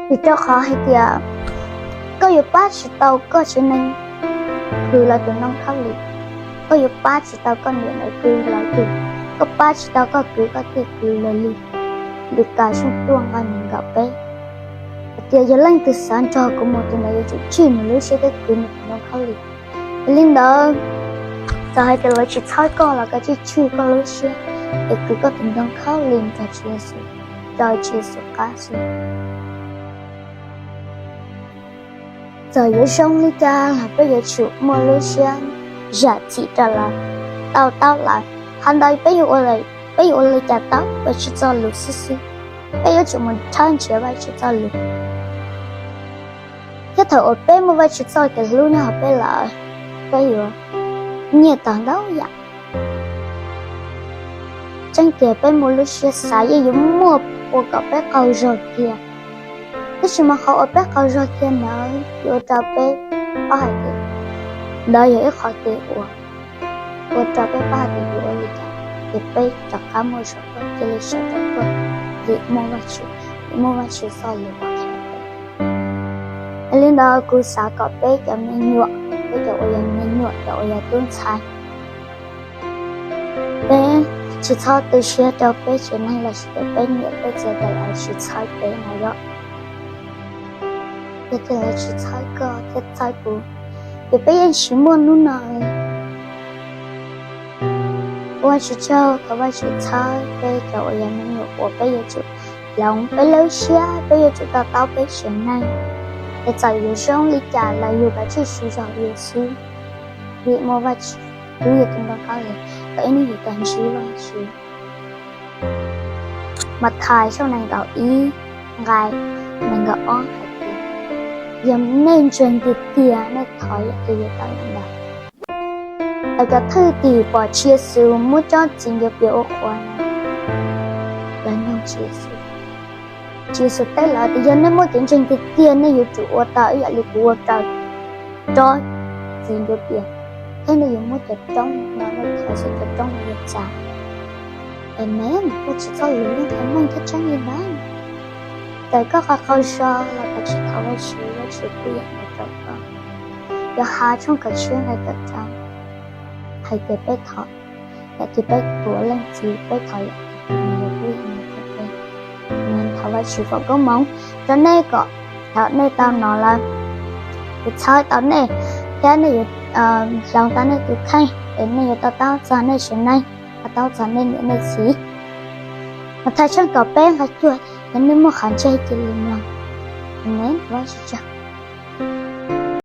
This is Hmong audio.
Vim rau qhov hais tias koj yuav pab tsis tau koj tsev neeg kwv lawv tus ntoo khaub lig, koj yuav pab tsis tau koj niam lawv kwv lawv tus, koj pab tsis tau koj kwv koj tij kwv lawv li. Lukas tshooj cuaj nqe nees nkaum peb, hais tias yog leej twg xav nrog kuv mus, tus ntawd yuav tsum tswj nws lub siab thiab kwv nws tus ntoo khaub lig. Yog li ntawd, txawm hais tias lawv tsis txhawb koj los koj tsij tswj koj lub siab es kwv koj tus ntoo khaub lig nrog Tswv Yexus, rau Tswv Yexus qab xwb. Txawm yuav zoo li cas los peb yuav tsum muaj lub siab zam txim rau lawv, to taub lawv. Qhov ntawd peb yuav ua, peb yuav ua li cas tau Vajtswv txoj lus xwb xwb. Peb yuav tsum mus rhawb nrhiav Vajtswv txoj lus, thiab thaum uas peb muaj Vajtswv txoj kev hlub nyob hauv peb lawm, peb yuav nyiaj tau ntau yam. Tseeb tiag peb muaj lub siab xav yeej yuav muaj ua kom peb qaug zog kiag, tab sis mas qhov uas peb qaug zog kiag ntawd yuav ua rau peb paub hais tias ntawd yog ib qhov kev uas ua rau peb paub hais tias yuav ua li cas ces peb rov qab muaj zog tuaj, cia li sawv rov tuaj, vim muaj Vajtswv, vim muaj Vajtswv txoj lus ua qhia peb. Yog li ntawd kuv xav kom peb cov me nyuam, peb cov uas yog me nyuam, cov uas yog tub ntxhais, peb tsis txhob tu siab rau peb tsev neeg lossis peb niam peb txiv tias lawv tsis txhawb peb no yom. Yog tias lawv tsis txhawb koj thiab txhawb kuv, ces peb yeej tsis muaj hnub no. Ua Vajtswv tsaug, thov Vajtswv txhawb peb cov uas yog me nyuam uas peb yuav tsum hloov peb lub siab, peb yuav tsum to taub peb tsev neeg. Es txawm yuav zoo li cas los yus kav tsij siv zog yus xwb, vim muaj Vajtswv, kuv yog tus ntoo khaub lig, kom ib hnub yus tau ntsib Vajtswv. Mathais tshooj nees nkaum ib nqe nees nkaum ob hais tias, yog nej ntseeg tiag tiag nej thov yam twg yuav tau yam ntawd. Lawv cov thwj tim pom Tswv Yexus muab tsob txiv ncuav pias ua quav no, lawv nug Tswv Yexus, Tswv Yexus teb lawv tias yog nej muaj kev ntseeg tiag tiag nej yuav tsum ua tau ib yam li kuv ua rau tsob txiv ncuav pias, thiab nej yuav muab cov roob no, nej thov xwb cov roob no yuav txav. Amees, Vajtswv txoj lus yeej qhia meej thiab tseeb li ntawd. Txawm koj qaug qaug zog los koj tsis thov Vajtswv, Vajtswv kuj yeej ua rau koj. Yauhas tshooj kaum tsib nqe kaum rau hais tias peb thov, yam twg peb tuav Leej Txiv, peb thov yam twg nws kuj yeej ua rau peb. Thov Vajtswv foom koob hmoov rau nej kom thaum nej tau hnov lawm, yuav txhawb tau nej, thiab nej yuav hloov tau nej tus kheej, es nej yuav to taub txog nej tsev neeg, to taub txog nej niam nej txiv. Mathais tshooj kaum peb nqe cuaj, yog nej muaj qhov ntsej cia li mloog. Amees, Vajtswv tsaug.